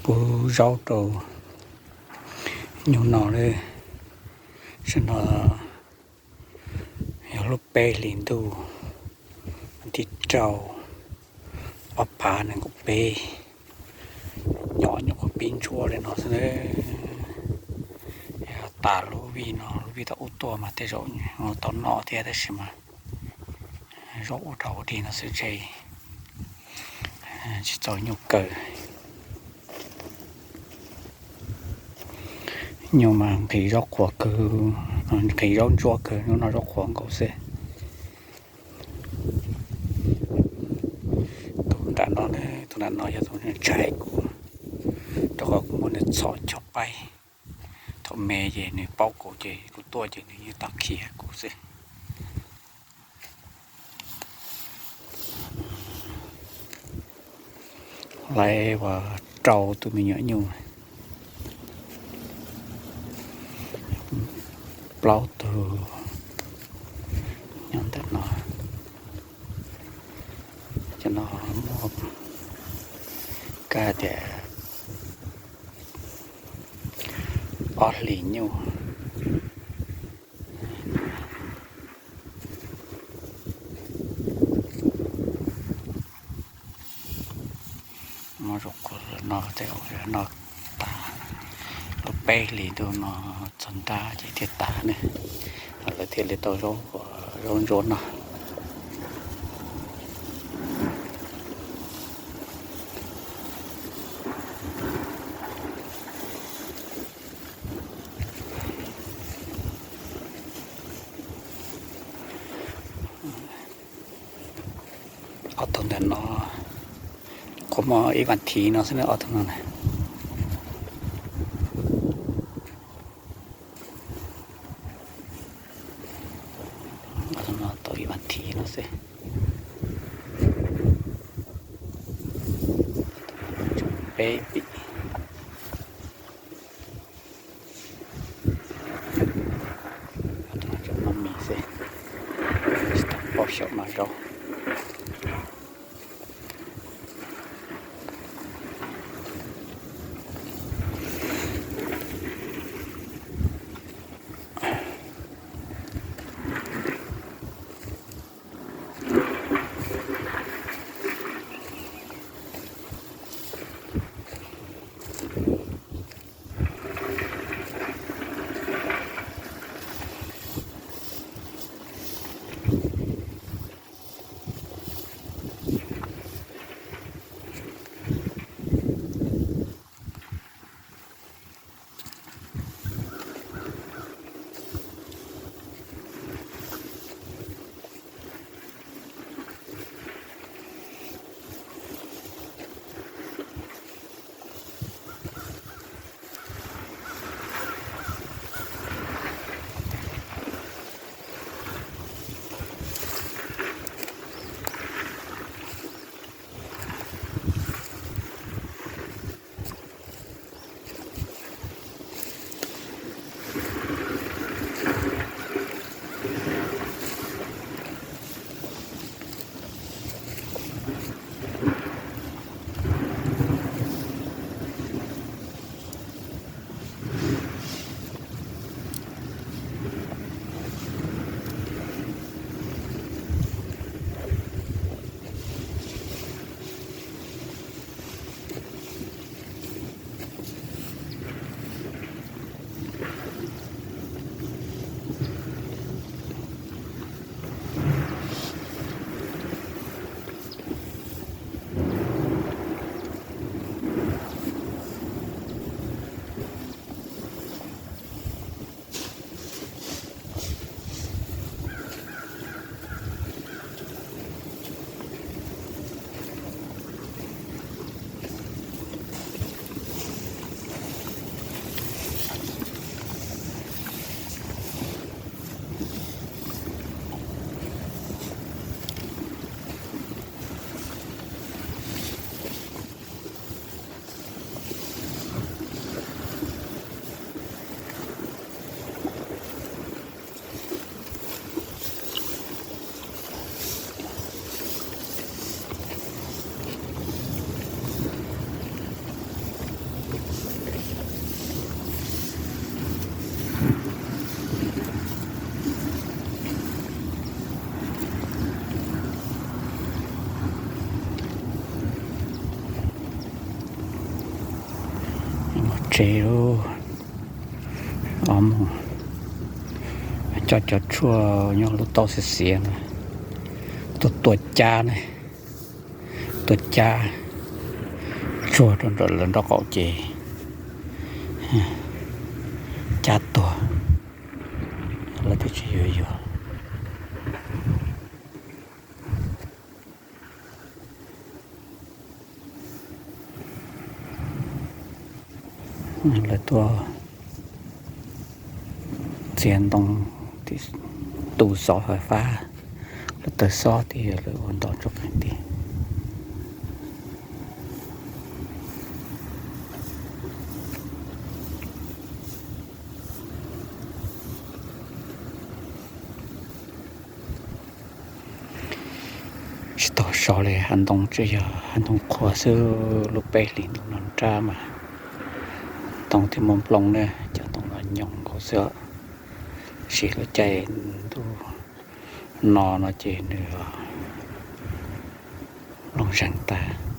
Pub zaub rau nyuj no lawm. Tam sim no yog lub peb hlis ntuj, thib rau, ob phav nees nkaum peb. Nyob nyuam qhuav pib ntsuab li no xwb na. Yog tas lub vij no, lub vij thaum ub tuaj mas tej zaum tau noj thiab, tab sis mas zaub ua rau ua dig no xwb ces tsis txaus nyuj kaw. Nyuj mas nqhis zaub qhuav kawg, nqhis zaub ntsuab kawg, hnub no zaub qhuav nkaus xwb. Tus nram no, tus nram no yog tus ntshai kuv, rau qhov kuv muab nws txhom cog paib. Thaum me ces nws paub kuv ces kuv tuaj ces nws yeej tau khiav kuv xwb. Lawv ua rau tus me nyuam nyuj, plaub tug nyob ntawm no. Cov no muaj kab tias ob hlis nyuj. Muab zaub qhuav no tej no tas, lub peb hlis ntuj no txog nrab ces thiaj tas ne, lawv thiaj li tau zaub ntsuab no. Ob tug ntawm no, qhuav muaj ib vas thiv no xwb, ob tug no na. Tau ib vas thiv no xwb. Peb pim, noj mis xwb, tsis tau pom xyaum noj zaub. tsev lub, o, coj cov tshuaj nyob lub taub xiav xiav no tuaj tua cab ne, tua cab tsuag rau nram lawv nraub qaum ces cab tuag, lawv twb tsis yuav yuav. Lawv tuaj txiav ntoo, tu xov fais fab, lawv tawg xob tias lawv ua ntau tsuj qees tiag. Tsis tau so li, hav ntoo tseem yog hav ntoo qhuav xwb, lub peb hlis ntuj no nrab mas ntoo thiaj muaj nplooj ne, cov ntoo no nyoos nkaus xwb. Tab sis lub caij ntuj no no ces nws nplooj zeeg tas.